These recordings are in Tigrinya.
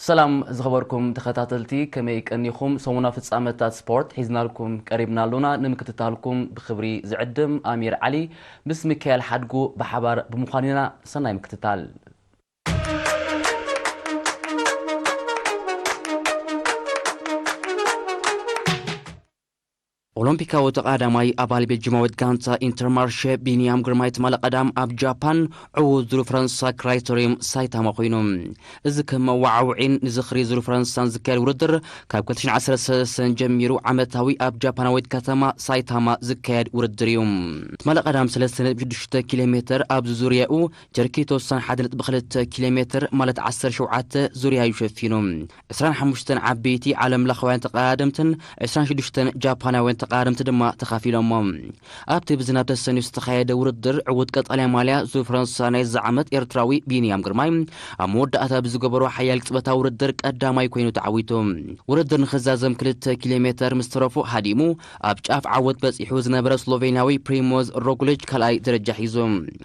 ሰላም ዝኸበርኩም ተኸታተልቲ፣ ከመይ ቀኒኹም? ሰሙና ፍጻመታት ስፖርት ሒዝናልኩም ቀሪብና ኣሎና። ንምክትታልኩም ብኽብሪ ዝዕድም ኣሚር ዓሊ ምስ ሚካኤል ሓድጉ ብሓባር ብምዃን ኢና። ሰናይ ምክትታል። ኦሎምፒካዊ ተቐዳዳማይ ኣባል ቤልጅማዊት ጋንታ ኢንተርማርሸ ቢንያም ግርማይ ትማሊ ቀዳም ኣብ ጃፓን ዕዉት ዙር ፈረንሳ ክራይተሪየም ሳይታማ ኮይኑ። እዚ ከም መወዓውዒን ንዝኽሪ ዙር ፈረንሳን ዝካየድ ውድድር ካብ ክልተ ሽሕን ዓሰርተ ሰለስተን ጀሚሩ ዓመታዊ ኣብ ጃፓናዊት ከተማ ሳይታማ ዝካየድ ውድድር እዩ። ትማሊ ቀዳም ሰለስተ ነጥቢ ሽዱሽተ ኪሎ ሜትር ኣብዚ ዙርያኡ ጀርኪ ተወሳን ሓደ ነጥቢ ክልተ ኪሎ ሜትር ማለት ዓሰርተ ሸውዓተ ዙርያ እዩ ሸፊኑ። ዕስራን ሓሙሽተን ዓበይቲ ዓለም ለኻውያን ተቐዳደምትን ዕስራን ሽዱሽተን ጃፓናውያን ተቐዳደምቲ ድማ ተኻፊሎሞ። ኣብቲ ብዝናብ ተሰንዩ ዝተኻየደ ውድድር ዕዉት ቀጠልያ ማልያ ዙር ፈረንሳ ናይዚ ዓመት ኤርትራዊ ቢንያም ግርማይ ኣብ መወዳእታ ብዝገበሮ ሓያል ቅጽበታዊ ውድድር ቀዳማይ ኮይኑ ተዓዊቱ። ውድድር ንኽዛዘም ክልተ ኪሎ ሜተር ምስ ተረፎ ሃዲሙ ኣብ ጫፍ ዓወት በጺሑ ዝነበረ ስሎቬንያዊ ፕሪሞዝ ሮግሊች ካልኣይ ደረጃ ሒዙ።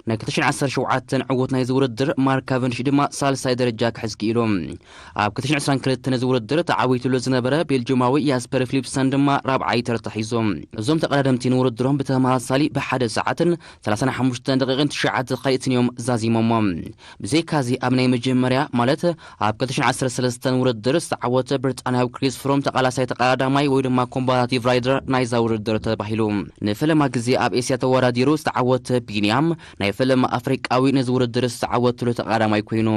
ናይ ክልተ ሽሕን ዓሰርተ ሸውዓተን ዕዉት ናይዚ ውድድር ማርክ ካቨንዲሽ ድማ ሳልሳይ ደረጃ ክሕዝ ክኢሉ። ኣብ ክልተ ሽሕን ዕስራን ክልተን ነዚ ውድድር ተዓዊትሉ ዝነበረ ቤልጅማዊ ያስፐር ፊሊፕሰን ድማ ራብዓይ ተርታ ሒዙ። እዞም ተቐዳደምቲ ንውድድሮም ብተመሳሳሊ ብሓደ ሰዓትን ሰላሳን ሓሙሽተን ደቂቕን ትሽዓተ ካልኢትን እዮም ዛዚሞሞ። ብዘይካዚ ኣብ ናይ መጀመርያ ማለት ኣብ ክልተ ሽሕን ዓሰርተ ሰለስተን ውድድር ዝተዓወተ ብሪጣንያዊ ክሪስ ፍሮም ተቓላሳይ ተቐዳዳማይ ወይ ድማ ኮምባቲቭ ራይደር ናይዛ ውድድር ተባሂሉ። ንፈለማ ግዜ ኣብ ኤስያ ተወዳዲሩ ዝተዓወተ ቢንያም ናይ ፈለማ ኣፍሪቃዊ ነዚ ውድድር ዝተዓወትሉ ተቐዳዳማይ ኮይኑ።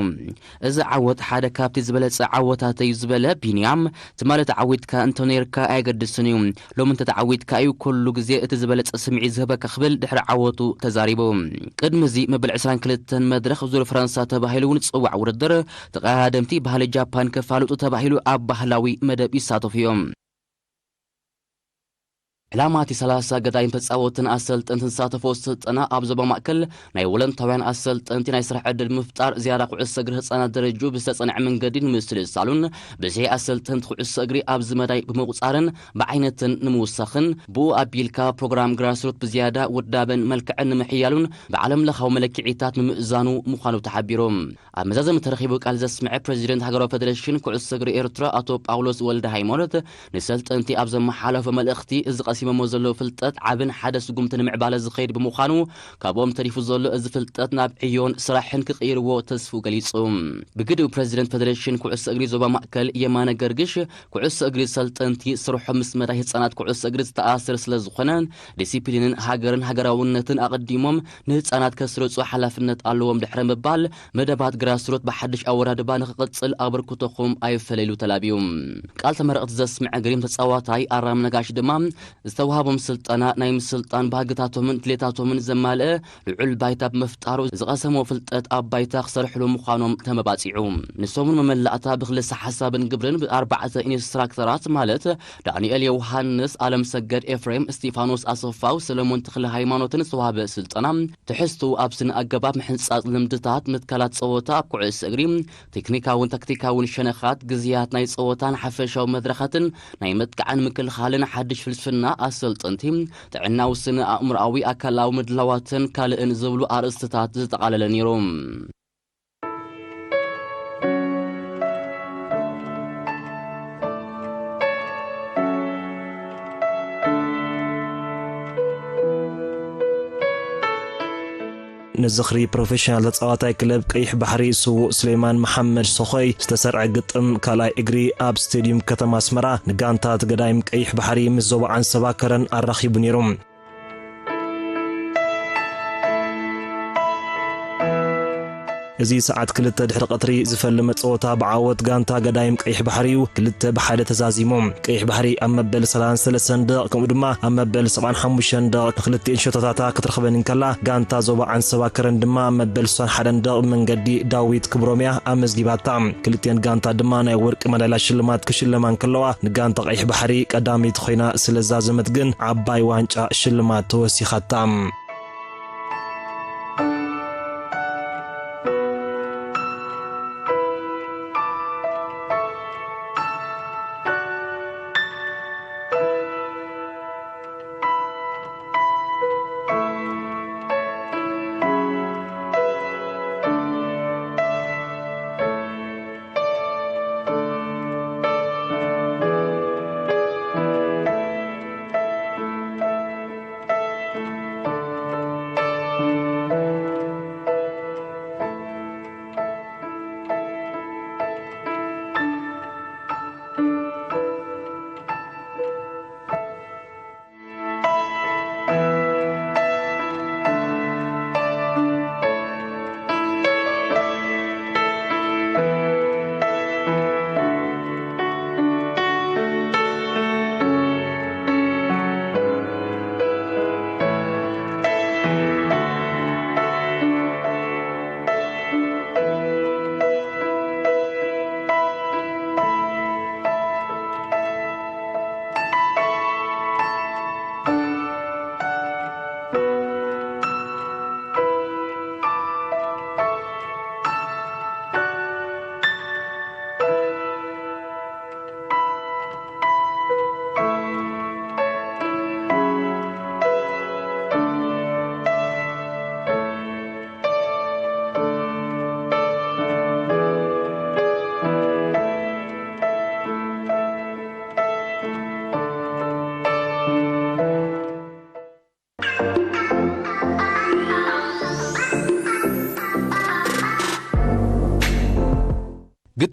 እዚ ዓወት ሓደ ካብቲ ዝበለጸ ዓወታተይ እዩ ዝበለ ቢንያም፣ ትማሊ ተዓዊትካ እንተነይርካ ኣየገድስን እዩ፣ ሎሚ እንተተዓዊትካ እዩ ኩሉ ግዜ እቲ ዝበለጸ ስምዒት ዝህበካ ክብል ድሕሪ ዓወቱ ተዛሪቡ። ቅድሚ እዚ መበል ዕስራን ክልተን መድረኽ ዙር ፈረንሳ ተባሂሉ እውን ዝጽዋዕ ውድድር ተቐዳደምቲ ባህሊ ጃፓን ከፋልጡ ተባሂሉ ኣብ ባህላዊ መደብ ይሳተፉ እዮም። ዕላማ እቲ ሰላሳ ገዳይም ተጻወትን ኣሰልጠንትን ዝሳተፎ ስልጠና ኣብ ዞባ ማእከል ናይ ወለንታውያን ኣሰልጠንቲ ናይ ስራሕ ዕድል ምፍጣር፣ ዝያዳ ኩዕሶ እግሪ ህጻናት ደረጅኡ ብዝተጸንዐ መንገዲ ንምስልሳሉን ብዝሒ ኣሰልጠንቲ ኩዕሶ እግሪ ኣብዚ መዳይ ብምቑጻርን ብዓይነትን ንምውሳኽን ብኡ ኣቢልካ ፕሮግራም ግራስሩት ብዝያዳ ውዳበን መልክዕን ንምሕያሉን ብዓለም ለኻዊ መለክዒታት ምምእዛኑ ምዃኑ ተሓቢሩ። ኣብ መዛዘሚ ተረኺቡ ቃል ዘስምዐ ፕሬዚደንት ሃገራዊ ፌደሬሽን ኩዕሶ እግሪ ኤርትራ ኣቶ ጳውሎስ ወልደ ሃይማኖት ንሰልጠንቲ ኣብ ዘመሓላለፎ መልእኽቲ፣ እዚ ቀሲሞሞ ዘለዉ ፍልጠት ዓብን ሓደ ስጉምቲ ንምዕባለ ዝኸይድ ብምዃኑ፣ ካብኦም ተሪፉ ዘሎ እዚ ፍልጠት ናብ ዕዮን ስራሕን ክቕይርዎ ተስፍኡ ገሊጹ። ብግዲኡ ፕሬዚደንት ፌደሬሽን ኩዕሶ እግሪ ዞባ ማእከል የማነ ገርግሽ፣ ኩዕሶ እግሪ ሰልጠንቲ ስርሖም ምስ መዳይ ህጻናት ኩዕሶ እግሪ ዝተኣሰር ስለ ዝኾነ፣ ዲሲፕሊንን ሃገርን ሃገራውነትን ኣቐዲሞም ንህጻናት ከስርጹ ሓላፍነት ኣለዎም ድሕሪ ምባል፣ መደባት ግራስሩት ብሓድሽ ኣወዳድባ ንኽቕጽል ኣበርክቶኹም ኣይፈለዩ ተላብዩ። ቃል ተመረቕቲ ዘስምዐ ገሪም ተጻዋታይ ኣራም ነጋሽ ድማ፣ ዝተዋህቦም ስልጠና ናይ ምስልጣን ባህግታቶምን ድሌታቶምን ዘማልአ ልዑል ባይታ ብምፍጣሩ፣ ዝቐሰሞ ፍልጠት ኣብ ባይታ ክሰርሕሉ ምዃኖም ተመባጺዑ። ንሶምን መመላእታ ብክልሰ ሓሳብን ግብርን ብኣርባዕተ ኢንስትራክተራት ማለት ዳንኤል ዮሃንስ፣ ኣለምሰገድ ኤፍሬም፣ እስጢፋኖስ ኣሰፋው፣ ሰለሞን ተኽለ ሃይማኖትን ዝተዋህበ ስልጠና፣ ትሕዝትኡ ኣብ ስነ ኣገባብ ምሕንጻጽ ልምድታት፣ ምትካላት ጸወታ ኣብ ኩዕሶ እግሪ፣ ቴክኒካውን ታክቲካውን ሸነኻት፣ ግዝያት ናይ ጸወታን ሓፈሻዊ መድረኻትን፣ ናይ መጥቃዕን ምክልኻልን፣ ሓድሽ ፍልስፍና ኣሰልጠንቲ፣ ጥዕናዊ ስነ ኣእምሮኣዊ ኣካላዊ ምድላዋትን ካልእን ዝብሉ ኣርእስትታት ዘጠቓለለ ነይሩ። ንዝኽሪ ፕሮፌሽናል ተጻዋታይ ክለብ ቀይሕ ባሕሪ ስዉእ ሱሌማን መሓመድ ሶኾይ ዝተሰርዐ ግጥም ካልኣይ እግሪ ኣብ ስቴድዩም ከተማ ኣስመራ ንጋንታት ገዳይም ቀይሕ ባሕሪ ምስ ዞባ ዓንሰባ ከረን ኣራኺቡ ነይሩ። እዚ ሰዓት ክልተ ድሕሪ ቀትሪ ዝፈለመ ጸወታ ብዓወት ጋንታ ገዳይም ቀይሕ ባሕሪ እዩ ክልተ ብሓደ ተዛዚሙ። ቀይሕ ባሕሪ ኣብ መበል ሰላሳን ሰለስተን ደቂቕ ከምኡ ድማ ኣብ መበል ሰብዓን ሓሙሽተን ደቂቕ ንክልቲኤን ሸቶታታ ክትረኽበን እንከላ፣ ጋንታ ዞባ ዓንሰባ ከረን ድማ ኣብ መበል ስሳን ሓደን ደቂቕ መንገዲ ዳዊት ክብሮም እያ ኣመዝጊባታ። ክልቲኤን ጋንታ ድማ ናይ ወርቂ መዳልያ ሽልማት ክሽለማ እንከለዋ፣ ንጋንታ ቀይሕ ባሕሪ ቀዳመይቲ ኮይና ስለ ዛዘመት ግን ዓባይ ዋንጫ ሽልማት ተወሲኻታ።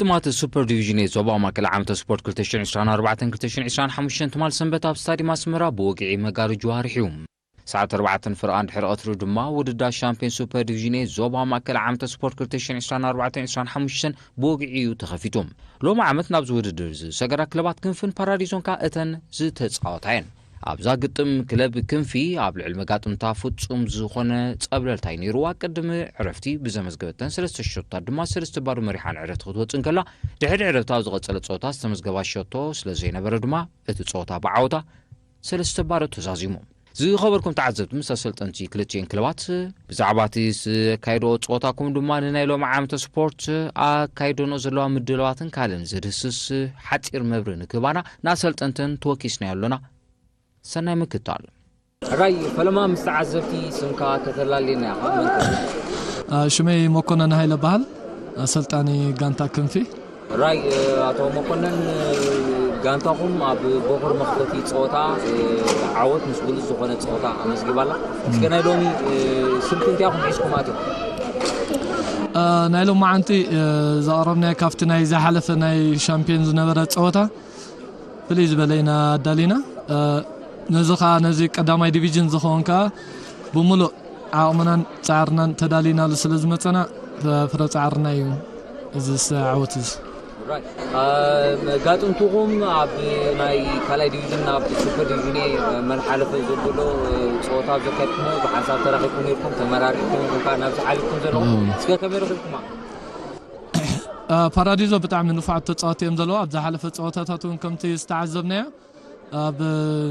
ግጥማት ሱፐር ዲቪዥን ኤ ዞባ ማእከል ዓመተ ስፖርት ክልተ ሽሕን ዕስራን ኣርባዕተን ክልተ ሽሕን ዕስራን ሓሙሽተን ትማል ሰንበት ኣብ ስታዲየም ኣስመራ ብወግዒ መጋረጅዋ ኣርሒቡ። ሰዓት ኣርባዕተን ፍርቓን ድሕሪ ቀትሪ ድማ ውድድር ሻምፒዮን ሱፐር ዲቪዥን ኤ ዞባ ማእከል ዓመተ ስፖርት ክልተ ሽሕን ዕስራን ኣርባዕተን ዕስራን ሓሙሽተን ብወግዒ እዩ ተኸፊቱ። ሎሚ ዓመት ናብዚ ውድድር ዝሰገራ ክለባት ክንፍን ፓራዲዞን ከኣ እተን ዝተጻወታ እየን። ኣብዛ ግጥም ክለብ ክንፊ ኣብ ልዕሊ መጋጥምታ ፍጹም ዝኾነ ጸብለልታ እዩ ነይርዋ። ቅድሚ ዕረፍቲ ብዘመዝገበተን ሰለስተ ሸቶታት ድማ ሰለስተ ባዶ መሪሓ ንዕረፍቲ ክትወጽእ እንከላ፣ ድሕሪ ዕረፍቲ ኣብ ዝቐጸለ ጸወታ ዝተመዝገባ ሸቶ ስለ ዘይነበረ ድማ እቲ ጸወታ ብዓወታ ሰለስተ ባዶ ተዛዚሙ። ዝኸበርኩም ተዓዘብቲ፣ ምስ ኣሰልጠንቲ ክልቲኤን ክለባት ብዛዕባ እቲ ዝካየድኦ ጸወታኩም ድማ ንናይ ሎሚ ዓመተ ስፖርት ኣካይደንኦ ዘለዋ ምድላዋትን ካልእን ዝድህስስ ሓጺር መብርሂ ንክህባና ንኣሰልጠንተን ተወኪስናዮ ኣሎና። ሰናይ ምክታል። ሕራይ ፈለማ ምስ ተዓዘብቲ ስምካ ከተላልየና ኢኻ። መን ትብል? አ፣ ሽመይ መኮነን ሃይለ በሃል፣ ኣሰልጣኒ ጋንታ ክንፊ። ሕራይ፣ እ፣ ኣቶ መኮነን፣ እ፣ ጋንታኹም ኣብ ቦኽር መኽፈቲ ጸወታ፣ እ፣ ዓወት ምስ ብሉጽ ዝኾነ ጸወታ ኣመዝጊባ ኣላ። እስከ ናይ ሎሚ፣ እ፣ ስልቲ እንታይ ኢኹም ሒዝኩም ኣትዮም? አ፣ ናይ ሎማዓንቲ፣ እ፣ ዘቕረብናዮ ካብቲ ናይ ዝሓለፈ ናይ ሻምፒዮን ዝነበረ ጸወታ ፍልይ ዝበለ ኢና ኣዳሊና። እ፣ ነዚ ኸኣ ነዚ ቀዳማይ ዲቪዥን ዝኸውን ከኣ ብምሉእ ዓቕምናን ጻዕርናን ተዳሊናሉ ስለ ዝመጸና፣ እ፣ ፍረ ጻዕርና እዩ እዚ ዓወት እዚ። ራይት። እ፣ መጋጥምትኹም ኣብ ናይ ካልኣይ ዲቪዥን ናብ ሱፐር ዲቪዥን መሓለፊ ዘብሎ፣ እ፣ ጸወታ ኣብ ዘካየድኩሞ ብሓንሳብ ተራኺብኩም ነይርኩም፣ ተመራሪሕኩም ኢኹም ከኣ ናብዚ ሓሊፍኩም ዘለኹም። እዎ። እስከ ከመይ ረኺብኩማ? እ፣ ፓራዲዞ ብጣዕሚ ንፉዓት ተጻወትቲ እዮም ዘለዉ። ኣብ ዝሓለፈ ጸወታታት እውን ከምቲ ዝተዓዘብናዮ ኣብ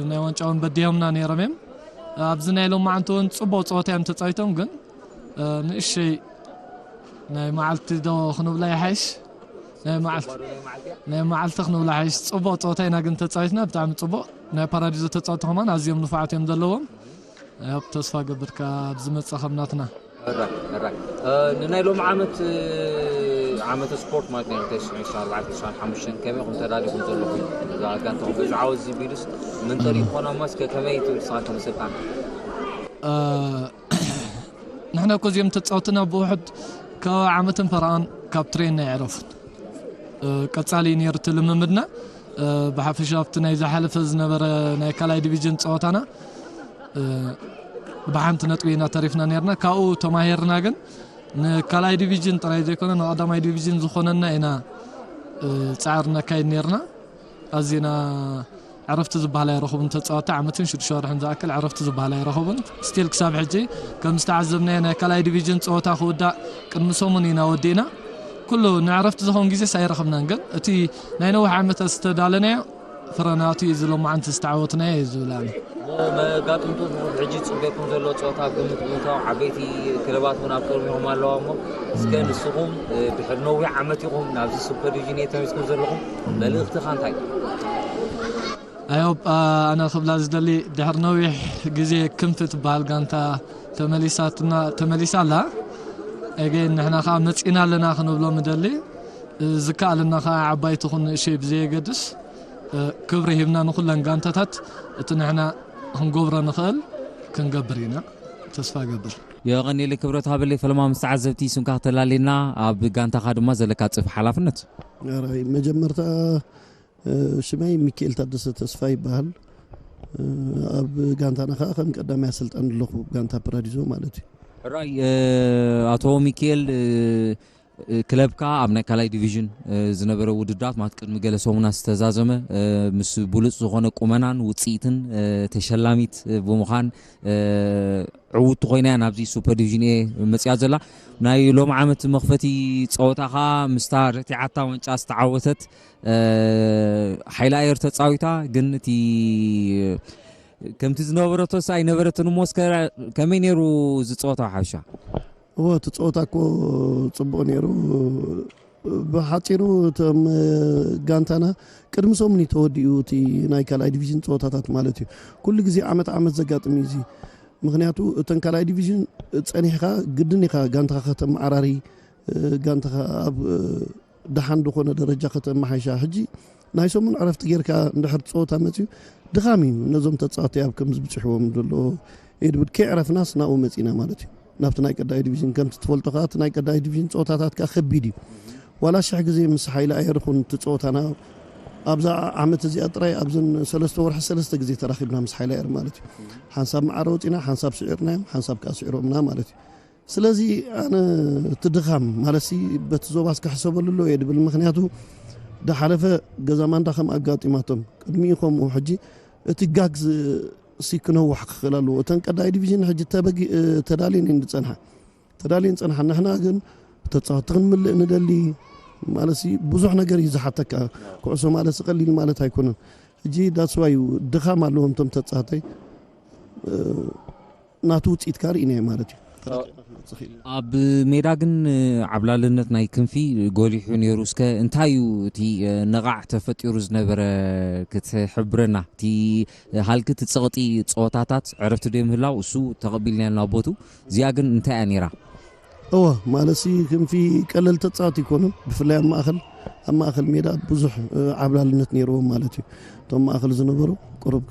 ናይ ዋንጫ እውን በዲሆምና ነይሮም እዮም። ኣብዚ ናይ ሎማዓንቲ እውን ጽቡቕ ጸወታ እዮም ተጻዊቶም፣ ግን፣ እ፣ ንእሽተይ ናይ መዓልቲ ዶ ክንብላ ይሓይሽ? ናይ መዓልቲ፣ ናይ መዓልቲ ክንብላ ይሓይሽ። ጽቡቕ ጸወታ ኢና ግን ተጻዊትና፣ ብጣዕሚ ጽቡቕ። ናይ ፓራዲዞ ተጻወትቲ ከማን ኣዝዮም ንፉዓት እዮም ዘለዎም። ያው ተስፋ ገብር ካብ ዝመጽእ ከም ናትና። ሕራይ፣ ሕራይ። እ፣ ንናይ ሎሚ ዓመት፣ እ፣ ዓመተ ስፖርት ማለት ናይ ክልተ ሽሕን ዕስራን ኣርባዕተን ዕስራን ሓሙሽተን ከመይ ኢኹም ተዳሊኹም ዘለኹም? እዛ ጋንታኹም በዚ ዓወት እዚ ቢሉስ መንጠሪ ይኾና እሞ እስከ ከመይ ትብል ንስኻ ከም ኣሰልጣኒ? እ፣ ንሕና እኮ እዚኦም ተጻወትና ብውሕድ ካብ ዓመትን ፈረቓን ካብ ትሬን ኣይዕረፉን። እ፣ ቀጻሊ እዩ ነይሩ እቲ ልምምድና። እ፣ ብሓፈሻ ኣብቲ ናይ ዝሓለፈ ዝነበረ ናይ ካልኣይ ዲቪዥን ጸወታና፣ እ፣ ብሓንቲ ነጥቢ ኢና ተሪፍና ነይርና። ካብኡ ተማሂርና ግን ንካልኣይ ዲቪዥን ጥራይ ዘይኮነ ንቐዳማይ ዲቪዥን ዝኾነና ኢና፣ እ፣ ጻዕሪ ነካይድ ነይርና። ኣዚና ዕረፍቲ ዝበሃል ኣይረኸቡን። ተጻወትቲ ዓመትን ሽዱሽተ ወርሕን ዝኣክል ዕረፍቲ ዝበሃል ኣይረኸቡን። ስቲል ክሳብ ሕጂ ከም ዝተዓዘብናዮ ናይ ካልኣይ ዲቪዥን ጸወታ ክውዳእ ቅድሚ ሰሙን ኢና ወዲእና። ኩሉ ንዕረፍቲ ዝኸውን ግዜስ ኣይረኸብናን፣ ግን እቲ ናይ ነዊሕ ዓመታት ዝተዳለናዮ ፍረ ናቱ እዩ፣ እዚ ሎማዓንቲ ዝተዓወትናዮ እዩ ዝብል ኣነ። እሞ መጋጥምቱ ሕጂ ዝጽበየኩም ዘሎ ጸወታ ኣብ ግምት ብምእታው ዓበይቲ ክለባት እውን ኣብ ቅድሚኹም ኣለዋ እሞ እስከ ንስኹም፣ እ፣ ድሕሪ ነዊሕ ዓመት ኢኹም ናብዚ ሱፐር ዲቪዥን ኤ ተመሊስኩም ዘለኹም፣ መልእኽትኻ እንታይ እዩ? ኣዮብ፣ አ፣ ኣነ ክብላ ዝደሊ ድሕሪ ነዊሕ ግዜ ክንፊ ትበሃል ጋንታ ተመሊሳትና፣ ተመሊሳ ኣላ። ኤገይን ንሕና ከኣ መጺና ኣለና ክንብሎ ምደሊ። ዝከኣለና ከኣ ዓባይ ትኹን ንእሽተይ ብዘየገድስ፣ እ፣ ክብሪ ሂብና ንኹለን ጋንታታት እቲ ንሕና ክንገብሮ ንኽእል ክንገብር ኢና። ተስፋ እገብር። የቐንየለይ ክብረት ሃበለይ ፈለማ ምስ ተዓዘብቲ ስምካ ክተላልየና ኣብ ጋንታኻ ድማ ዘለካ ጽፍ ሓላፍነት። ኣራይ መጀመርታ፣ እ፣ ሽመይ ሚካኤል ታደሰ ተስፋ ይበሃል። እ፣ ኣብ ጋንታና ከኣ ከም ቀዳማይ ኣሰልጣኒ ኣለኹ፣ ጋንታ ፓራዲዞ ማለት እዩ። ሕራይ፣ እ፣ ኣቶ ሚካኤል፣ እ፣ እ፣ ክለብካ ኣብ ናይ ካልኣይ ዲቪዥን፣ እ፣ ዝነበረ ውድድራት ማለት ቅድሚ ገለ ሰሙናት ዝተዛዘመ፣ እ፣ ምስ ብሉጽ ዝኾነ ቁመናን ውጽኢትን፣ እ፣ ተሸላሚት፣ እ፣ ብምዃን፣ እ፣ ዕውትቲ ኮይና እያ ናብዚ ሱፐር ዲቪዥን ኤ መጺኣ ዘላ። ናይ ሎሚ ዓመት መኽፈቲ ጸወታ ከኣ ምስታ ረቲዓታ ዋንጫ ዝተዓወተት፣ እ፣ ሓይሊ ኣየር ተጻዊታ፣ ግን እቲ ከምቲ ዝነበረቶስ ኣይነበረትን እሞ እስከ ከመይ ነይሩ እዚ ጸወታ ሓሻ? እወ፣ እቲ ጸወታ እኮ ጽቡቕ ነይሩ። ብሓጺሩ እቶም ጋንታና ቅድሚ ሰሙን እዩ ተወዲኡ እቲ ናይ ካልኣይ ዲቪዥን ጸወታታት ማለት እዩ። ኩሉ ግዜ ዓመት ዓመት ዘጋጥም እዩ እዚ። ምኽንያቱ እተን ካልኣይ ዲቪዥን ጸኒሕካ ግድን ኢኻ ጋንታኻ ከተመዓራሪ፣ ጋንታኻ ኣብ ደሓን ዝኾነ ደረጃ ከተመሓይሻ። ሕጂ ናይ ሰሙን ዕረፍቲ ጌርካ እንድሕር ጸወታ መጺኡ ድኻም እዩ ነዞም ተጻወቲ ኣብ ከም ዝብጽሕዎም ዘሎ ኤድብድ ከይዕረፍናስ ናብኡ መጺና ማለት እዩ። ናብቲ ናይ ቀዳይ ዲቪዥን ከምቲ ትፈልጦ ከኣ እቲ ናይ ቀዳይ ዲቪዥን ጸወታታት ከኣ ከቢድ እዩ። ዋላ ሽሕ ግዜ ምስ ሓይሊ ኣየር ኹን እቲ ጸወታና ኣብዛ ዓመት እዚኣ ጥራይ ኣብዘን ሰለስተ ወርሒ ሰለስተ ግዜ ተራኺብና ምስ ሓይሊ ኣየር ማለት እዩ። ሓንሳብ መዓረ ወጺና፣ ሓንሳብ ስዒርናዮም፣ ሓንሳብ ከኣ ስዒሮምና ማለት እዩ። ስለሲ ኣነ እቲ ድኻም ማለትሲ በቲ ዞባስ ክሕሰበሉ ኣለዎ እየ ድብል። ምኽንያቱ ዝሓለፈ ገዛ ማንዳ ከም ኣጋጢማቶም ቅድሚኡ ከምኡ ሕጂ እቲ ጋግ ሲ ክነውሕ ክኽእል ኣለዎ። እተን ቀዳይ ዲቪዥን ሕጂ ተዳልየን እየን ዝጸንሓ። ተዳልየን ጸንሓ። ንሕና ግን ተጻወትቲ ክንምልእ ንደሊ ማለትሲ ብዙሕ ነገር እዩ ዝሓተካ። ኩዕሶ ማለት ቀሊል ማለት ኣይኮነን። ሕጂ that's why እዩ ድኻም ኣለዎም እቶም ተጻወታይ። ናቱ ውጽኢት ካርኢና ማለት እዩ። ኣብ ሜዳ ግን ዓብላልነት ናይ ክንፊ ጎሊሑ ነይሩ። እስከ እንታይ እዩ እቲ ነቓዕ ተፈጢሩ ዝነበረ ክትሕብረና? እቲ ሃልኪ እቲ ጸቕጢ ጸወታታት ዕረፍቲ ዶ ምህላው እሱ ተቐቢልና ኢና ቦቱ። እዚኣ ግን እንታይ እያ ነይራ? እወ ማለትሲ ክንፊ ቀለል ተጻወት ይኮኑን ብፍላይ ኣብ ማእኸል ኣብ ማእኸል ሜዳ ብዙሕ ዓብላልነት ነይርዎም ማለት እዩ። እቶም ማእኸል ዝነበሩ ቁሩብ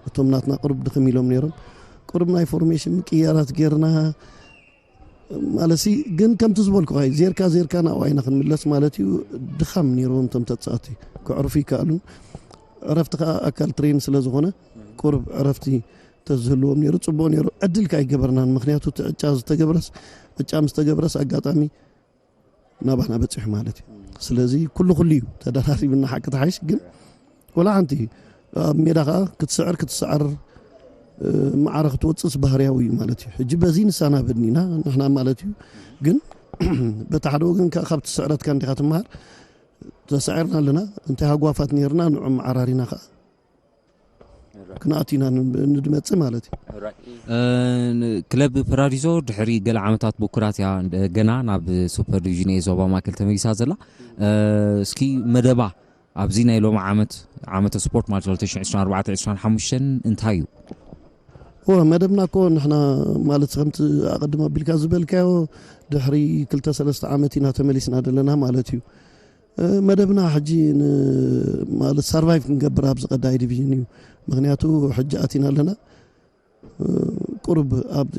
እቶም ናትና ቁሩብ ድኽም ኢሎም ነይሮም። ቁሩብ ናይ ፎርሜሽን ምቅያራት ጌርና ማለትሲ ግን ከምቲ ዝበልኩኻ እዩ ዜርካ ዜርካ ናብኡ ኢና ክንምለስ ማለት እዩ። ድኻም ነይርዎም እቶም ተጻወቲ። ከዕርፉ ይከኣሉን ዕረፍቲ ከዓ ኣካል ትሬን ስለ ዝኾነ ቁሩብ ዕረፍቲ ተዝህልዎም ነይሩ ጽቡቕ ነይሩ። ዕድል ከዓ ኣይገበርናን። ምክንያቱ እቲ ዕጫ ዝተገብረስ ዕጫ ምስ ተገብረስ ኣጋጣሚ ናባና በፂሑ ማለት እዩ። ስለዚ ኩሉ ኩሉ እዩ ተደራሪብና ሓቂ ተሓይሽ ግን ወላ ሓንቲ ኣብ ሜዳ ከዓ ክትስዕር ክትስዕር ማዕረ ክትወፅስ ባህርያዊ እዩ ማለት እዩ። ሕጂ በዚ ንሳናበድን ኢና ንሕና ማለት እዩ። ግን በቲ ሓደ ወገን ከዓ ካብቲ ስዕረትካ እንዲካ ትመሃር። ተሳዒርና ኣለና እንታይ ሃጓፋት ነርና ንዑ መዓራሪና ከዓ ክንኣት ኢና ንድመፅእ ማለት እዩ። ክለብ ፓራዲዞ ድሕሪ ገለ ዓመታት ብኩራት እያ ገና ናብ ሱፐር ዲቪዥን ኤ ዞባ ማእከል ተመሊሳ ዘላ። እስኪ መደባ ኣብዚ ናይ ሎሚ ዓመት ዓመተ ስፖርት ማለት 2024-25 እንታይ እዩ? ወ መደብና እኮ ንሕና ማለት ከምቲ ኣቐድም ኣቢልካ ዝበልካዮ ድሕሪ ክልተ ሰለስተ ዓመት ኢና ተመሊስና ዘለና ማለት እዩ። መደብና ሕጂ ማለት ሳርቫይቭ ክንገብር ኣብዚ ቀዳይ ዲቪዥን እዩ። ምክንያቱ ሕጂ ኣቲና ኣለና ቁሩብ ኣብ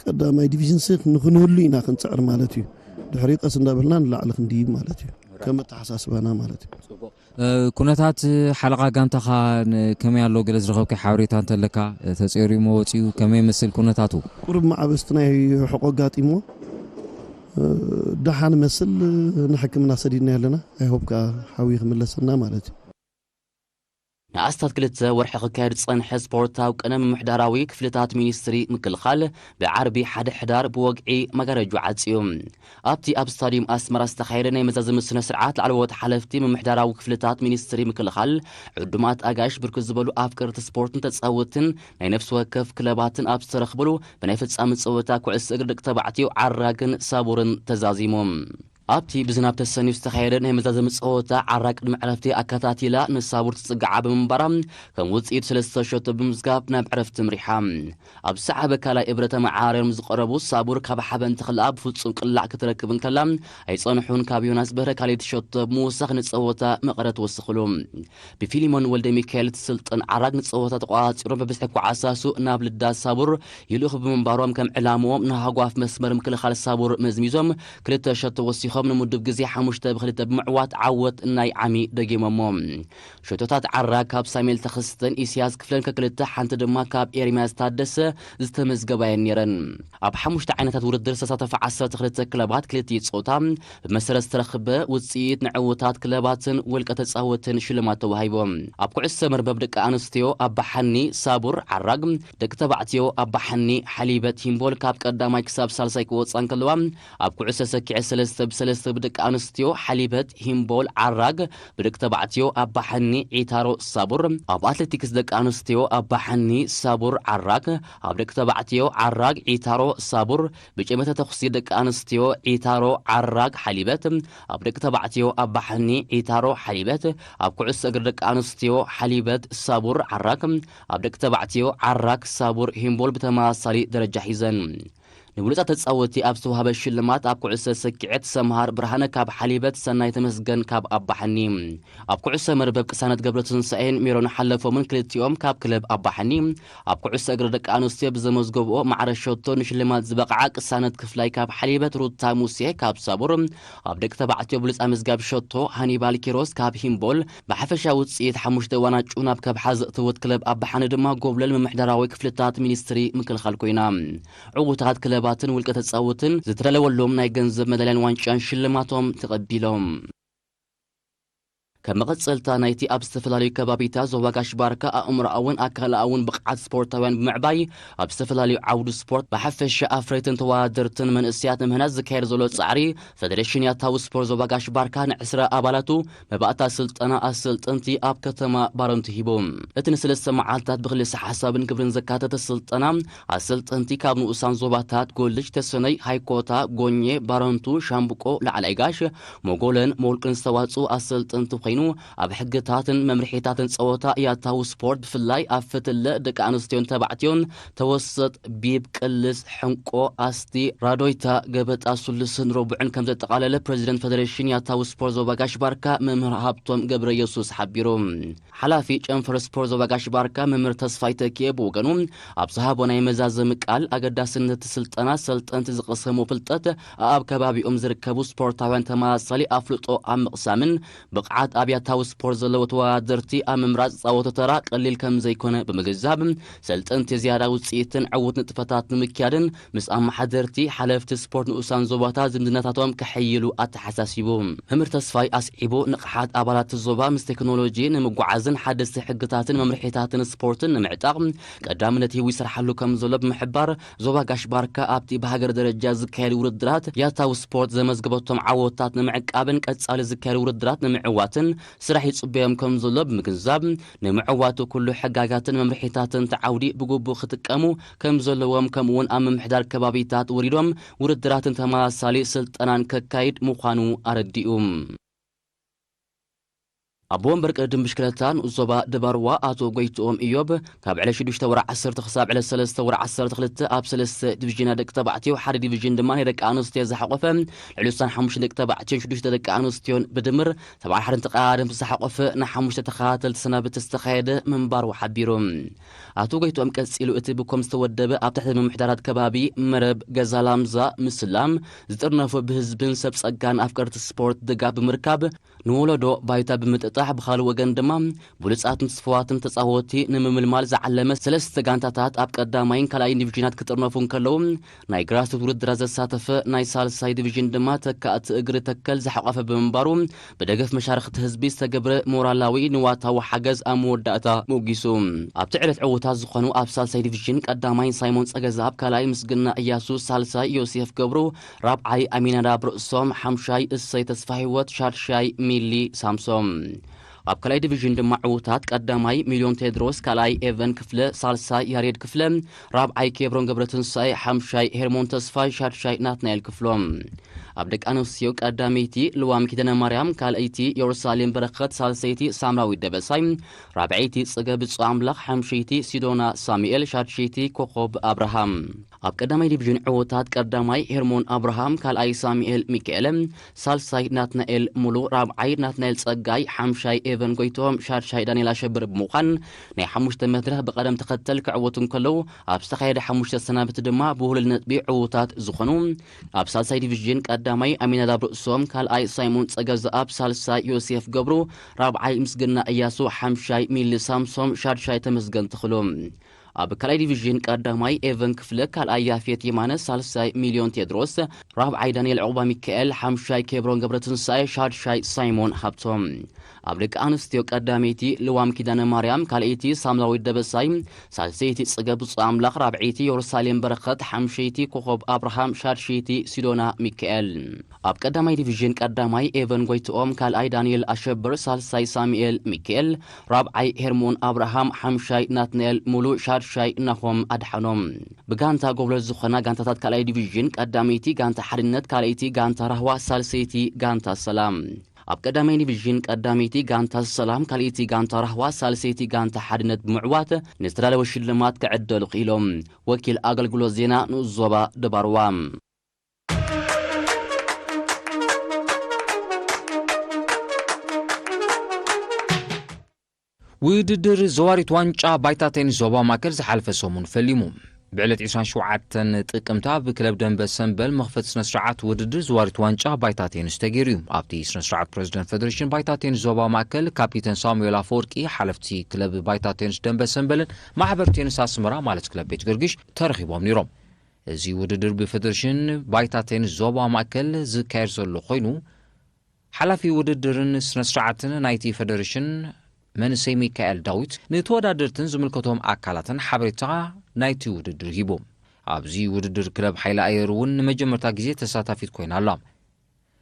ቀዳማይ ዲቪዥን ሲ ንክንህሉ ኢና ክንፅዕር ማለት እዩ። ድሕሪ ቀስ እንዳበልና ንላዕሊ ክንድይብ ማለት እዩ። ከም ኣተሓሳስባና ማለት እዩ። ኩነታት ሓለቓ ጋንታኻ ከመይ ኣሎ? ገለ ዝረኸብከ ሓበሬታ እንተለካ? ተፀሪሞ ወፂኡ ከመይ መስል ኩነታቱ? ቁሩብ ማዕበስቲ ናይ ሕቆ ኣጋጢሞ ደሓን መስል ንሕክምና ሰዲድና ኣለና። ኣይሆብ ከዓ ሓዊ ክምለሰና ማለት እዩ። ንኣስታት ክልተ ወርሒ ክካየድ ዝጸንሐ ስፖርታዊ ቅነ ምምሕዳራዊ ክፍልታት ሚኒስትሪ ምክልኻል ብዓርቢ ሓደ ሕዳር ብወግዒ መጋረጁ ዓጽዩ። ኣብቲ ኣብ ስታድዩም ኣስመራ ዝተኻየደ ናይ መዛዘሚ ስነ ስርዓት ላዕለዎት ሓለፍቲ ምምሕዳራዊ ክፍልታት ሚኒስትሪ ምክልኻል፣ ዕዱማት ኣጋይሽ፣ ብርክት ዝበሉ ኣፍቀርቲ ስፖርትን ተጻወትን ናይ ነፍሲ ወከፍ ክለባትን ኣብ ዝተረኽብሉ ብናይ ፍጻሚ ጸወታ ኩዕሶ እግሪ ደቂ ተባዕትዮ ዓራግን ሳቡርን ተዛዚሙ። ኣብቲ ብዝናብ ተሰንዩ ዝተኻየደ ናይ መዛዘሚ ጸወታ ዓራ ቅድሚ ዕረፍቲ ኣከታቲላ ንሳቡር ትጽግዓ ብምንባራ ከም ውጽኢት ሰለስተ ሸቶ ብምዝጋብ ናብ ዕረፍቲ ምሪሓ። ኣብ ዝሰዓበ ካልኣይ እብረ ተመዓራርዮም ዝቐረቡ ሳቡር ካብ ሓበን ተኽልኣ ብፍጹም ቅላዕ ክትረክብ እንከላ ኣይጸንሑን ካብ ዮናስ በህረ ካልኣይቲ ሸቶ ብምውሳኽ ንጸወታ መቐረት ወስኽሉ። ብፊሊሞን ወልደ ሚካኤል ትስልጠን ዓራግ ንጸወታ ተቋጺሮም ብብዝሒ ኳዓሳሱ ናብ ልዳ ሳቡር ይልእኹ ብምንባሮም ከም ዕላምኦም ንሃጓፍ መስመር ምክልኻል ሳቡር መዝሚዞም ክልተ ሸቶ ወሲኾም ንምዱብ ግዜ ሓሙሽተ ብክልተ ብምዕዋት ዓወት ናይ ዓሚ ደጊሞሞ። ሸቶታት ዓራግ ካብ ሳሙኤል ተኸስተን ኢስያስ ክፍለን ከክልተ ሓንቲ ድማ ካብ ኤርምያስ ታደሰ ዝተመዝገባየን ነይረን። ኣብ ሓሙሽተ ዓይነታት ውድድር ዝተሳተፋ ዓሰርተ ክልተ ክለባት ክልቲኡ ጾታ ብመሰረት ዝተረኽበ ውጽኢት ንዕውታት ክለባትን ውልቀ ተጻወትን ሽልማት ተዋሂቦም። ኣብ ኩዕሶ መርበብ ደቂ ኣንስትዮ ኣባሓኒ ሳቡር ዓራግ፣ ደቂ ተባዕትዮ ኣባሓኒ ሓሊበት ሂምቦል ካብ ቀዳማይ ክሳብ ሳልሳይ ክወጻ እንከለዋ፣ ኣብ ኩዕሶ ሰኪዐ ሰለስተ ብሰለስተ ብደቂ ኣንስትዮ ሓሊበት ሂምቦል ዓራግ፣ ብደቂ ተባዕትዮ ኣባሓኒ ዒታሮ ሳቡር፣ ኣብ ኣትሌቲክስ ደቂ ኣንስትዮ ኣባሓኒ ሳቡር ዓራግ፣ ኣብ ደቂ ተባዕትዮ ዓራግ ዒታሮ ሳቡር፣ ብጨመተ ተኹሲ ደቂ ኣንስትዮ ዒታሮ ዓራግ ሓሊበት፣ ኣብ ደቂ ተባዕትዮ ኣባሓኒ ዒታሮ ሓሊበት፣ ኣብ ኩዕሶ እግሪ ደቂ ኣንስትዮ ሓሊበት ሳቡር ዓራግ፣ ኣብ ደቂ ተባዕትዮ ዓራግ ሳቡር ሂምቦል ብተመሳሳሊ ደረጃ ሒዘን። ንብሉጻት ተጻወቲ ኣብ ዝተዋህበ ሽልማት፣ ኣብ ኩዕሶ ሰኪዐት ሰምሃር ብርሃነ ካብ ሓሊበት፣ ሰናይ ተመስገን ካብ ኣባሕኒ። ኣብ ኩዕሶ መርበብ ቅሳነት ገብረትንሳኤን ሜሮን ሓለፎምን ክልቲኦም ካብ ክለብ ኣባሕኒ፣ ኣብ ኩዕሶ እግሪ ደቂ ኣንስትዮ ብዘመዝገብኦ ማዕረ ሸቶ ንሽልማት ዝበቕዓ ቅሳነት ክፍላይ ካብ ሓሊበት፣ ሩታ ሙሴ ካብ ሳቡር ኣብ ደቂ ተባዕትዮ ብሉጽ ኣመዝጋቢ ሸቶ ሃኒባል ኪሮስ ካብ ሂምቦል፣ ብሓፈሻ ውጽኢት ሓሙሽተ ዋናጩ ናብ ከብሓ ዘእተወት ክለብ ኣባሕኒ ድማ ጎብለል ምምሕዳራዊ ክፍልታት ሚኒስትሪ ምክልኻል ኮይና። ዕዉታት ክለባትን ውልቀ ተጻወትን ዝተዳለወሎም ናይ ገንዘብ መዳልያን ዋንጫን ሽልማቶም ተቐቢሎም። ከም መቐጸልታ ናይቲ ኣብ ዝተፈላለዩ ከባቢታት ዞባ ጋሽ ባርካ ኣእምሮኣውን ኣካላኣውን ብቕዓት ስፖርታውያን ብምዕባይ፣ ኣብ ዝተፈላለዩ ዓውዲ ስፖርት ብሓፈሻ ኣፍረይትን ተወዳደርትን መንእሰያት ንምህናጽ ዝካየድ ዘሎ ጻዕሪ፣ ፈደሬሽን ያታዊ ስፖርት ዞባ ጋሽ ባርካ ንዕስራ ኣባላቱ መባእታ ስልጠና ኣሰልጠንቲ ኣብ ከተማ ባረንቱ ሂቡ። እቲ ንሰለስተ መዓልታት ብክልሰ ሓሳብን ግብርን ዘካተተ ስልጠና ኣሰልጠንቲ ካብ ንኡሳን ዞባታት ጎልጅ፣ ተሰነይ፣ ሃይኮታ፣ ጎኘ፣ ባረንቱ፣ ሻምብቆ፣ ላዕላይ ጋሽ፣ ሞጎለን ሞልቅን ዝተዋጽኡ ኣሰልጠንቲ ኮይኑ፣ ኣብ ሕግታትን መምርሒታትን ጸወታ ያታዊ ስፖርት ብፍላይ ኣብ ፈትለ ደቂ ኣንስትዮን ተባዕትዮን ተወሰጥ፣ ቢብ፣ ቅልስ፣ ሕንቆ፣ ኣስቲ፣ ራዶይታ፣ ገበጣ፣ ስሉስን ረቡዕን ከም ዘጠቓለለ ፕሬዚደንት ፈደሬሽን ያታዊ ስፖርት ዞባ ጋሽ ባርካ መምህር ሃብቶም ገብረ የሱስ ሓቢሩ። ሓላፊ ጨንፈር ስፖርት ዞባ ጋሽ ባርካ መምህር ተስፋይ ተኪኤ ብወገኑ ኣብ ዝሃቦ ናይ መዛዘሚ ቃል፣ ኣገዳስነት ስልጠና፣ ሰልጠንቲ ዝቐሰሙ ፍልጠት፣ ኣብ ከባቢኦም ዝርከቡ ስፖርታውያን ተመሳሳሊ ኣፍልጦ ኣብ ምቕሳምን ብቕዓት ኣብያታዊ ስፖርት ዘለዎ ተወዳደርቲ ኣብ ምምራጽ ዝጻወቶ ተራ ቀሊል ከም ዘይኮነ ብምግንዛብ፣ ሰልጠንቲ ዝያዳ ውጽኢትን ዕዉት ንጥፈታት ንምክያድን ምስ ኣመሓደርቲ፣ ሓለፍቲ ስፖርት ንኡሳን ዞባታት ዝምድናታቶም ከሐይሉ ኣተሓሳሲቡ። መምህር ተስፋይ ኣስዒቡ፣ ንቕሓት ኣባላት ዞባ ምስ ቴክኖሎጂ ንምጉዓዝን ሓደስቲ ሕግታትን መምርሒታትን ስፖርትን ንምዕጣቕ ቀዳምነት ሂቡ ይሰርሓሉ ከም ዘሎ ብምሕባር፣ ዞባ ጋሽ ባርካ ኣብቲ ብሃገር ደረጃ ዝካየድ ውድድራት ያታዊ ስፖርት ዘመዝገበቶም ዓወታት ንምዕቃብን ቀጻሊ ዝካየድ ውድድራት ንምዕዋትን ስራሕ ይጽበዮም ከም ዘሎ ብምግንዛብ፣ ንምዕዋቱ ኩሉ ሕጋጋትን መምርሒታትን እቲ ዓውዲ ብግቡእ ክጥቀሙ ከም ዘለዎም፣ ከምኡውን ኣብ ምምሕዳር ከባቢታት ወሪዶም ውድድራትን ተመሳሳሊ ስልጠናን ከካይድ ምዃኑ ኣረዲኡ። ኣቦ ወንበር ቅድድም ብሽክለታ ንኡስ ዞባ ድባርዋ ኣቶ ጎይትኦም ኢዮብ፣ ካብ ዕለት ሽዱሽተ ወርሒ ዓሰርተ ክሳብ ዕለት ሰለስተ ወርሒ ዓሰርተ ክልተ ኣብ ሰለስተ ዲቪዥናት ደቂ ተባዕትዮ፣ ሓደ ዲቪዥን ድማ ናይ ደቂ ኣንስትዮ ዝሓቖፈ፣ ልዕሊ ዕስራን ሓሙሽተን ደቂ ተባዕትዮን ሽዱሽተ ደቂ ኣንስትዮን ብድምር ሰብዓን ሓደን ተቐዳደምቲ ዝሓቖፈ ናይ ሓሙሽተ ተኸታተልቲ ሰናብቲ ዝተኻየደ ምንባሩ ሓቢሩ። ኣቶ ጎይትኦም ቀጺሉ፣ እቲ ብኮም ዝተወደበ ኣብ ትሕቲ ምምሕዳራት ከባቢ መረብ፣ ገዛ ላምዛ፣ ምስላም ዝጥርነፉ ብህዝብን ሰብ ጸጋን ኣፍቀርቲ ስፖርት ድጋፍ ብምርካብ ንወለዶ ባይታ ብምጥጣሕ፣ ብኻልእ ወገን ድማ ብሉጻትን ትስፉዋትን ተጻወትቲ ንምምልማል ዝዓለመ ሰለስተ ጋንታታት ኣብ ቀዳማይን ካልኣይን ዲቪዥናት ክጥርነፉ እንከለዉ፣ ናይ ግራስሩት ውድድራት ዘሳተፈ ናይ ሳልሳይ ዲቪዥን ድማ ተካእቲ እግሪ ተከል ዝሓቖፈ ብምንባሩ፣ ብደገፍ መሻርኽቲ ህዝቢ ዝተገብረ ሞራላዊ ንዋታዊ ሓገዝ ኣብ መወዳእታ ሞጊሱ። ኣብቲ ዕለት ዕዉታት ዝኾኑ ኣብ ሳልሳይ ዲቪዥን ቀዳማይ ሳይሞን ጸገዛብ፣ ካልኣይ ምስግና እያሱ፣ ሳልሳይ ዮሴፍ ገብሩ፣ ራብዓይ ኣሚናዳብ ርእሶም፣ ሓምሻይ እሰይ ተስፋ ህይወት፣ ሻድሻይ ሚሊ ሳምሶም። ኣብ ካልኣይ ዲቪዥን ድማ ዕዉታት ቀዳማይ ሚልዮን ቴድሮስ፣ ካልኣይ ኤቨን ክፍለ፣ ሳልሳይ ያሬድ ክፍለ፣ ራብዓይ ኬብሮን ገብረትንሳኤ፣ ሓምሻይ ሄርሞን ተስፋይ፣ ሻድሻይ ናትናኤል ክፍሎም። ኣብ ደቂ ኣንስትዮ ቀዳመይቲ ልዋም ኪዳነ ማርያም፣ ካልኣይቲ የሩሳሌም በረኸት፣ ሳልሰይቲ ሳምራዊት ደበሳይ፣ ራብዐይቲ ጽገ ብፁዕ ኣምላኽ፣ ሓምሸይቲ ሲዶና ሳሙኤል፣ ሻድሸይቲ ኮኾብ ኣብርሃም። ኣብ ቀዳማይ ዲቪዥን ዕዉታት ቀዳማይ ሄርሞን ኣብርሃም፣ ካልኣይ ሳሙኤል ሚካኤል፣ ሳልሳይ ናትናኤል ሙሉ፣ ራብዓይ ናትናኤል ጸጋይ፣ ሓምሻይ ኤቨን ጎይቶም፣ ሻድሻይ ዳንኤል ኣሸብር ብምዃን ናይ ሓሙሽተ መድረኽ ብቐደም ተኸተል ክዕወቱ እንከለዉ፣ ኣብ ዝተኻየደ ሓሙሽተ ሰናብቲ ድማ ብውህሉል ነጥቢ ዕዉታት ዝኾኑ፣ ኣብ ሳልሳይ ዲቪዥን ቀዳማይ ኣሚናዳብ ርእሶም፣ ካልኣይ ሳይሞን ጸገዘኣብ፣ ሳልሳይ ዮሴፍ ገብሩ፣ ራብዓይ ምስግና እያሱ፣ ሓምሻይ ሚሊ ሳምሶም፣ ሻድሻይ ተመስገን ተኽሉ። ኣብ ካልኣይ ዲቪዥን ቀዳማይ ኤቨን ክፍለ፣ ካልኣይ ያፌት የማነ፣ ሳልሳይ ሚልዮን ቴድሮስ፣ ራብዓይ ዳንኤል ዕቑባ ሚካኤል፣ ሓምሻይ ኬብሮን ገብረትንሳኤ፣ ሻድሻይ ሳይሞን ሃብቶም። ኣብ ደቂ ኣንስትዮ ቀዳመይቲ ልዋም ኪዳነ ማርያም፣ ካልኣይቲ ሳምላዊት ደበሳይ፣ ሳልሰይቲ ጽገ ብፁዕ ኣምላኽ፣ ራብዐይቲ የሩሳሌም በረኸት፣ ሓምሸይቲ ኮኾብ ኣብርሃም፣ ሻድሸይቲ ሲዶና ሚካኤል። ኣብ ቀዳማይ ዲቪዥን ቀዳማይ ኤቨን ጎይትኦም፣ ካልኣይ ዳንኤል ኣሸብር፣ ሳልሳይ ሳሙኤል ሚካኤል፣ ራብዓይ ሄርሞን ኣብርሃም፣ ሓምሻይ ናትናኤል ሙሉ፣ ሻድሻይ ናሆም ኣድሓኖም። ብጋንታ ጎብለል ዝኾና ጋንታታት ካልኣይ ዲቪዥን፣ ቀዳመይቲ ጋንታ ሓድነት፣ ካልኣይቲ ጋንታ ራህዋ፣ ሳልሰይቲ ጋንታ ሰላም። ኣብ ቀዳማይ ዲቪዥን ቀዳመይቲ ጋንታ ሰላም፣ ካልኣይቲ ጋንታ ራህዋ፣ ሳልሰይቲ ጋንታ ሓድነት ብምዕዋት ንዝተዳለወ ሽልማት ክዕደሉ ክኢሎም። ወኪል ኣገልግሎት ዜና ንኡስ ዞባ ደባርዋ። ውድድር ዘዋሪት ዋንጫ ባይታ ቴኒስ ዞባ ማእከል ዝሓለፈ ሰሙን ፈሊሙ። ብዕለት ዕስራን ሸውዓተን ጥቅምቲ ኣብ ክለብ ደንበ ሰምበል መኽፈቲ ስነ ስርዓት ውድድር ዘዋሪት ዋንጫ ባይታ ቴኒስ ተገይሩ እዩ። ኣብቲ ስነ ስርዓት ፕሬዝደንት ፌዴሬሽን ባይታ ቴኒስ ዞባ ማእከል ካፒተን ሳሙኤል ኣፈወርቂ፣ ሓለፍቲ ክለብ ባይታ ቴኒስ ደንበ ሰምበልን ማሕበር ቴኒስ ኣስመራ ማለት ክለብ ቤት ገርግሽ ተረኺቦም ነይሮም። እዚ ውድድር ብፌዴሬሽን ባይታ ቴኒስ ዞባ ማእከል ዝካየድ ዘሎ ኮይኑ፣ ሓላፊ ውድድርን ስነ ስርዓትን ናይቲ ፌዴሬሽን መንእሰይ ሚካኤል ዳዊት ንተወዳደርትን ዝምልከቶም ኣካላትን ሓበሬታ ናይቲ ውድድር ሂቡ። ኣብዚ ውድድር ክለብ ሓይሊ ኣየር እውን ንመጀመርታ ግዜ ተሳታፊት ኮይና ኣላ።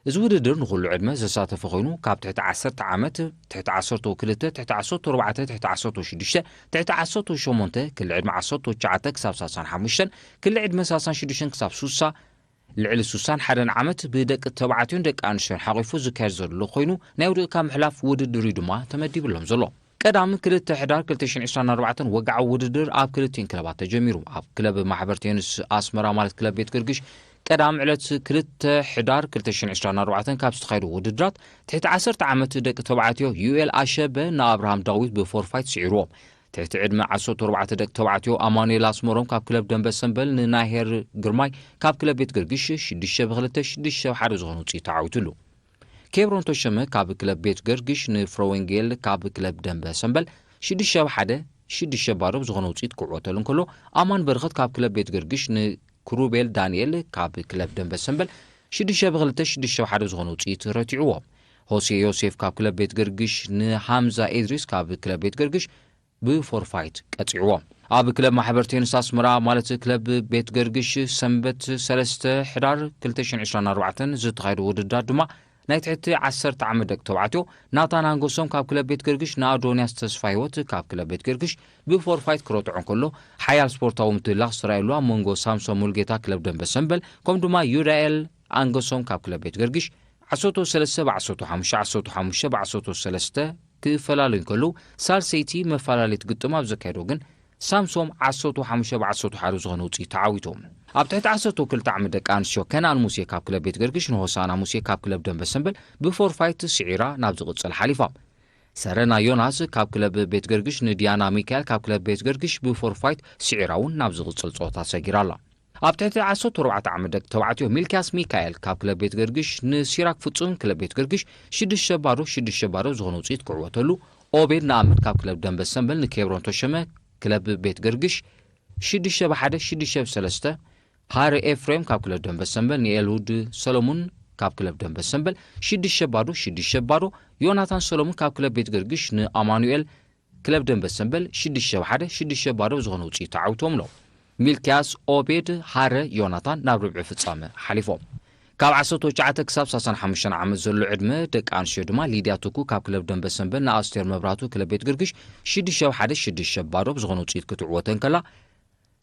እዚ ውድድር ንኹሉ ዕድመ ዘሳተፈ ኮይኑ፣ ካብ ትሕቲ ዓሰርተ ዓመት፣ ትሕቲ ዓሰርተ ክልተ፣ ትሕቲ ዓሰርተ ኣርባዕተ፣ ትሕቲ ዓሰርተ ሽዱሽተ፣ ትሕቲ ዓሰርተ ሸሞንተ፣ ክሊ ዕድመ ዓሰርተ ትሽዓተ ክሳብ ሳልሳን ሓሙሽተን፣ ክሊ ዕድመ ሳልሳን ሽዱሽተን ክሳብ ሱሳ፣ ልዕሊ ሱሳን ሓደን ዓመት ብደቂ ተባዕትዮን ደቂ ኣንስትዮን ሓቒፉ ዝካየድ ዘሎ ኮይኑ፣ ናይ ውድእካ ምሕላፍ ውድድር እዩ ድማ ተመዲብሎም ዘሎ። ቀዳም ክልተ ሕዳር ክልተ ሽሕን ዕስራን ኣርባዕተን ወግዓዊ ውድድር ኣብ ክልቲን ክለባት ተጀሚሩ። ኣብ ክለብ ማሕበር ቴኒስ ኣስመራ ማለት ክለብ ቤት ገርግሽ ቀዳም ዕለት ክልተ ሕዳር ክልተ ሽሕን ዕስራን ኣርባዕተን ካብ ዝተኻየዱ ውድድራት ትሕቲ ዓሰርተ ዓመት ደቂ ተባዕትዮ ዩኤል ኣሸበ ንኣብርሃም ዳዊት ብፎርፋይት ስዒርዎ። ትሕቲ ዕድመ ዓሰርተ ኣርባዕተ ደቂ ተባዕትዮ ኣማኑኤል ኣስመሮም ካብ ክለብ ደንበ ሰምበል ንናሄር ግርማይ ካብ ክለብ ቤት ገርግሽ ሽዱሽተ ብክልተ ሽዱሽተ ብሓደ ዝኾነ ውፅኢት ተዓዊቱሉ። ኬብሮን ተሸመ ካብ ክለብ ቤት ገርግሽ ንፍረወንጌል ካብ ክለብ ደንበ ሰምበል ሽዱሽተ ብሓደ ሽዱሽተ ባዶ ብዝኾነ ውፅኢት ክዕወተሉ እንከሎ፣ ኣማን በረኸት ካብ ክለብ ቤት ገርግሽ ንክሩቤል ዳንኤል ካብ ክለብ ደንበ ሰምበል ሽዱሽተ ብክልተ ሽዱሽተ ብሓደ ብዝኾነ ውፅኢት ረቲዕዎ። ሆሴ ዮሴፍ ካብ ክለብ ቤት ገርግሽ ንሃምዛ ኢድሪስ ካብ ክለብ ቤት ገርግሽ ብፎርፋይት ቀጺዕዎ። ኣብ ክለብ ማሕበር ቴኒስ ኣስመራ ማለት ክለብ ቤት ገርግሽ ሰንበት ሰለስተ ሕዳር ክልተ ሽሕን ዕስራን ኣርባዕተን ዝተኻየዱ ውድድራት ድማ ናይ ትሕቲ ዓሰርተ ዓመት ደቂ ተባዕትዮ ናታን ኣንገሶም ካብ ክለብ ቤት ገርግሽ ንኣዶንያስ ተስፋ ህይወት ካብ ክለብ ቤት ገርግሽ ብፎርፋይት ክረትዖ እንከሎ፣ ሓያል ስፖርታዊ ምትህልላኽ ዝተራእየሉ ኣብ መንጎ ሳምሶን ሙልጌታ ክለብ ደንበ ሰምበል ከምኡ ድማ ዩዳኤል ኣንገሶም ካብ ክለብ ቤት ገርግሽ ዓሰርተ ሰለስተ ብዓሰርተ ሓሙሽተ፣ ዓሰርተ ሓሙሽተ ብዓሰርተ ሰለስተ ክፈላለዩ እንከለዉ፣ ሳልሰይቲ መፈላለይት ግጥም ኣብ ዘካየዶ ግን ሳምሶም ዓሰርተ ሓሙሽተ ብዓሰርተ ሓደ ዝኾነ ውፅኢት ተዓዊቶም። ኣብ ትሕቲ ዓሰርተ ክልተ ዓመት ደቂ ኣንስትዮ ከነኣን ሙሴ ካብ ክለብ ቤት ገርግሽ ንሆሳና ሙሴ ካብ ክለብ ደንበ ሰምበል ብፎርፋይት ስዒራ ናብ ዝቕፅል ሓሊፋ። ሰረና ዮናስ ካብ ክለብ ቤት ገርግሽ ንዲያና ሚካኤል ካብ ክለብ ቤት ገርግሽ ብፎርፋይት ስዒራ እውን ናብ ዝቕፅል ፀወታ ሰጊራ ኣላ። ኣብ ትሕቲ ዓሰርተ ኣርባዕተ ዓመት ደቂ ተባዕትዮ ሚልክያስ ሚካኤል ካብ ክለብ ቤት ገርግሽ ንሲራክ ፍጹም ክለብ ቤት ገርግሽ ሽዱሽተ ባዶ ሽዱሽተ ባዶ ዝኾነ ውፅኢት ክዕወተሉ፣ ኦቤድ ንኣመድ ካብ ክለብ ደንበ ሰምበል ንኬብሮን ተሸመ ክለብ ቤት ገርግሽ ሽዱሽተ ብሓደ ሽዱሽተ ብሰለስተ፣ ሃረ ኤፍሬም ካብ ክለብ ደንበ ሰምበል ንኤልሁድ ሰሎሙን ካብ ክለብ ደንበ ሰምበል ሽዱሽተ ባዶ ሽዱሽተ ባዶ፣ ዮናታን ሰሎሙን ካብ ክለብ ቤት ገርግሽ ንኣማኑኤል ክለብ ደንበ ሰምበል ሽዱሽተ ብሓደ ሽዱሽተ ባዶ ብዝኾነ ውፅኢት ተዓዊቶም ኣሎ። ሚልክያስ ኦቤድ ሃረ ዮናታን ናብ ርብዒ ፍጻመ ሓሊፎም። ካብ ዓሰርተ ትሽዓተ ክሳብ ሰላሳን ሓሙሽተን ዓመት ዘሎ ዕድመ ደቂ ኣንስትዮ ድማ ሊድያ ቱኩ ካብ ክለብ ደንበ ሰምበል ንኣስቴር መብራቱ ክለብ ቤት ገርግሽ ሽዱሽተ ብሓደ ሽዱሽተ ባዶ ብዝኾነ ውፅኢት ክትዕወተ እንከላ፣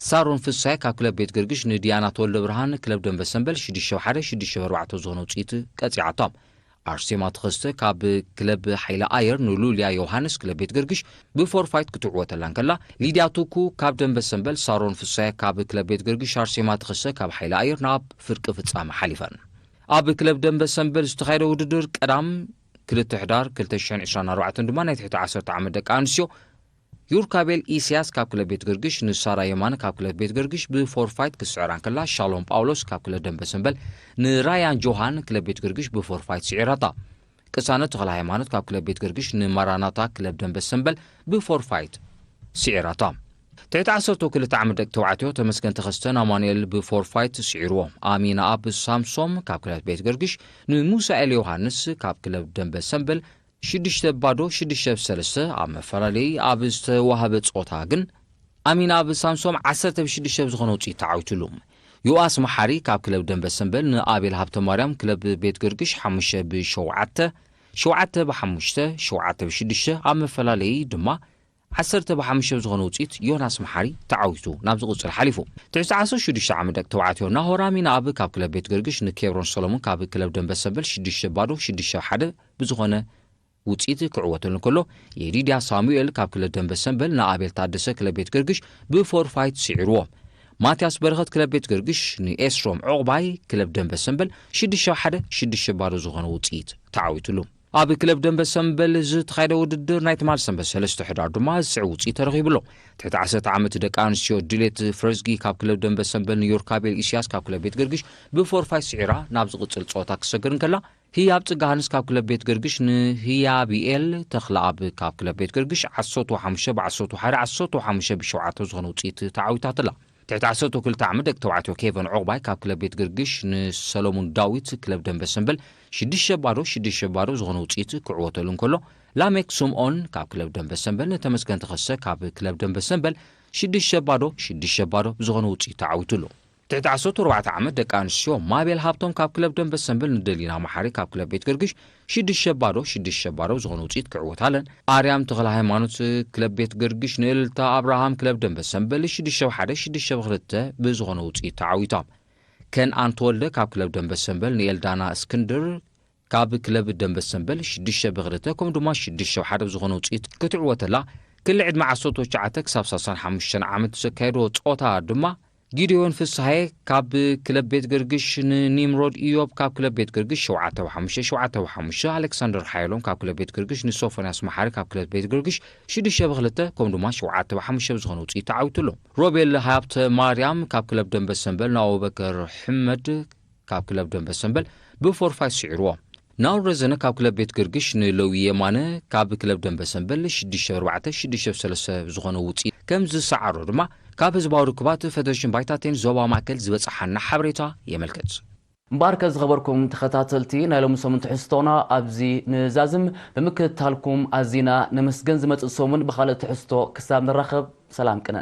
ሳሮን ፍሳይ ካብ ክለብ ቤት ገርግሽ ንዲያና ተወልደ ብርሃን ክለብ ደንበ ሰምበል ሽዱሽተ ብሓደ ሽዱሽተ ብኣርባዕተ ዝኾነ ውፅኢት ቀፂዓቶም። ኣርሴማ ተኸስተ ካብ ክለብ ሓይለ ኣየር ንሉልያ ዮሃንስ ክለብ ቤት ገርግሽ ብፎርፋይት ክትዕወተላ እንከላ፣ ሊድያ ቱኩ ካብ ደንበ ሰምበል፣ ሳሮን ፍሳይ ካብ ክለብ ቤት ገርግሽ፣ ኣርሴማ ተኸስተ ካብ ሓይለ ኣየር ናብ ፍርቂ ፍጻመ ሓሊፈን። ኣብ ክለብ ደንበ ሰምበል ዝተኻየደ ውድድር ቀዳም ክልተ ሕዳር ክልተ ሽሕን ዕስራን ኣርባዕተን ድማ ናይ ትሕቲ ዓሰርተ ዓመት ደቂ ኣንስትዮ ዩርካቤል ኢስያስ ካብ ክለብ ቤት ገርግሽ ንሳራ የማነ ካብ ክለብ ቤት ገርግሽ ብፎርፋይት ክስዕራ እንከላ፣ ሻሎም ጳውሎስ ካብ ክለብ ደንበ ሰምበል ንራያን ጆሃን ክለብ ቤት ገርግሽ ብፎርፋይት ስዒራታ። ቅሳነት ተኽለ ሃይማኖት ካብ ክለብ ቤት ገርግሽ ንማራናታ ክለብ ደንበ ሰምበል ብፎርፋይት ስዒራታ። ትሕቲ ዓሰርተ ክልተ ዓመት ደቂ ተባዕትዮ ተመስገን ተኸስተን ኣማኑኤል ብፎርፋይት ስዒርዎ። ኣሚና ኣብ ሳምሶም ካብ ክለብ ቤት ገርግሽ ንሙሳኤል ዮሃንስ ካብ ክለብ ደንበ ሰምበል ሽዱሽተ ባዶ ሽዱሽተ ብሰለስተ ኣብ መፈላለዪ ኣብ ዝተዋህበ ጸወታ ግን ኣሚን ኣብ ሳምሶም ዓሰርተ ብሽዱሽተ ብዝኾነ ውፅኢት ተዓዊትሉ። ዮኣስ መሓሪ ካብ ክለብ ደንበ ሰምበል ንኣቤል ሃብተ ማርያም ክለብ ቤት ገርግሽ ሓሙሽተ ብሸውዓተ፣ ሸውዓተ ብሓሙሽተ፣ ሸውዓተ ብሽዱሽተ ኣብ መፈላለዪ ድማ ዓሰርተ ብሓሙሽተ ብዝኾነ ውፅኢት ዮናስ መሓሪ ተዓዊቱ ናብ ዝቕፅል ሓሊፉ። ትሕቲ ዓሰርተ ሽዱሽተ ዓመት ደቂ ተባዕትዮ ናሆር ኣሚንኣብ ካብ ክለብ ቤት ገርግሽ ንኬብሮን ሰሎሞን ካብ ክለብ ደንበ ሰንበል ሽዱሽተ ባዶ ሽዱሽተ ሓደ ብዝኾነ ውፅኢት ክዕወተሉ እንከሎ፣ የዲድያ ሳሙኤል ካብ ክለብ ደንበ ሰንበል ንኣቤል ታደሰ ክለብ ቤት ገርግሽ ብፎርፋይት ስዒርዎ። ማትያስ በረኸት ክለብ ቤት ገርግሽ ንኤስሮም ዑቕባይ ክለብ ደንበ ሰንበል ሽዱሽተ ሓደ ሽዱሽተ ባዶ ዝኾነ ውፅኢት ተዓዊትሉ። ኣብ ክለብ ደንበ ሰንበል ዝተኻየደ ውድድር ናይ ትማል ሰንበት ሰለስተ ሕዳር ድማ ዝስዕብ ውፅኢት ተረኺብሎ። ትሕቲ ዓሰርተ ዓመት ደቂ ኣንስትዮ ድሌት ፍረዝጊ ካብ ክለብ ደንበ ሰንበል ንዮርካቤል ኢስያስ ካብ ክለብ ቤት ገርግሽ ብፎርፋይት ስዒራ ናብ ዝቕፅል ፀወታ ክሰገር እንከላ፣ ህያብ ጽጋሃንስ ካብ ክለብ ቤት ገርግሽ ንህያብኤል ተኽለኣብ ካብ ክለብ ቤት ገርግሽ ዓሰርተ ሓሙሽተ ብዓሰርተ ሓደ ዓሰርተ ሓሙሽተ ብሸውዓተ ዝኾነ ውፅኢት ተዓዊታትላ። ትሕቲ ዓሰርተ ክልተ ዓመት ደቂ ተባዕትዮ ኬቨን ዑቕባይ ካብ ክለብ ቤት ገርግሽ ንሰሎሙን ዳዊት ክለብ ደንበ ሰንበል ሽዱሽተ ባዶ ሽዱሽተ ባዶ ዝኾነ ውፅኢት ክዕወተሉ እንከሎ፣ ላሜክ ስምኦን ካብ ክለብ ደንበ ሰንበል ንተመስገን ተኸሰ ካብ ክለብ ደንበ ሰንበል ሽዱሽተ ባዶ ሽዱሽተ ባዶ ብዝኾነ ውፅኢት ተዓዊቱሉ። ትሕቲ ዓሰርተ ኣርባዕተ ዓመት ደቂ ኣንስትዮ ማቤል ሃብቶም ካብ ክለብ ደንበ ሰንበል ንደሊና መሓሪ ካብ ክለብ ቤት ገርግሽ ሽዱሽተ ባዶ ሽዱሽተ ባዶ ዝኾነ ውፅኢት ክዕወታለን። ኣርያም ተኽለ ሃይማኖት ክለብ ቤት ገርግሽ ንእልልታ ኣብርሃም ክለብ ደንበ ሰንበል ሽዱሽተ ሓደ ሽዱሽተ ብክልተ ብዝኾነ ውፅኢት ተዓዊታ። ከንኣን ተወልደ ካብ ክለብ ደንበ ሰንበል ንኤልዳና እስክንድር ካብ ክለብ ደንበ ሰንበል ሽዱሽተ ብክልተ ከምኡ ድማ ሽዱሽተ ሓደ ብዝኾነ ውፅኢት ክትዕወተላ፣ ክሊ ዕድመ ዓሰርተ ትሽዓተ ክሳብ ሰላሳን ሓሙሽተን ዓመት ዘካየዶ ጾታ ድማ ጊድዮን ፍስሃየ ካብ ክለብ ቤት ገርግሽ ንኒምሮድ ኢዮብ ካብ ክለብ ቤት ገርግሽ ሸውዓተ ብሓሙሽተ ሸውዓተ ብሓሙሽተ፣ ኣሌክሳንደር ሓየሎም ካብ ክለብ ቤት ገርግሽ ንሶፎንያስ መሓሪ ካብ ክለብ ቤት ገርግሽ ሽዱሽተ ብክልተ ከምኡ ድማ ሸውዓተ ብሓሙሽተ ብዝኾነ ውፅኢት ተዓዊትሎም። ሮቤል ሃብተ ማርያም ካብ ክለብ ደንበ ሰንበል ንኣቡበከር ሕመድ ካብ ክለብ ደንበ ሰንበል ብፎርፋይ ስዒርዎ። ናውር ረዘነ ካብ ክለብ ቤት ገርግሽ ንለዊ የማነ ካብ ክለብ ደንበ ሰንበል ሽዱሽተ ኣርባዕተ ሽዱሽተ ሰለስተ ዝኾነ ውፅኢት ከም ዝሰዓሮ ድማ ካብ ህዝባዊ ርክባት ፈደሬሽን ባይታ ቴኒስ ዞባ ማእከል ዝበፅሓና ሓበሬታ የመልክት። እምበኣርከ ዝኸበርኩም ተኸታተልቲ ናይ ሎሚ ሰሙን ትሕዝቶና ኣብዚ ንዛዝም። ብምክትታልኩም ኣዚና ነመስገን። ዝመጽእ ሰሙን ብኻልእ ትሕዝቶ ክሳብ ንራኸብ ሰላም ቅነ።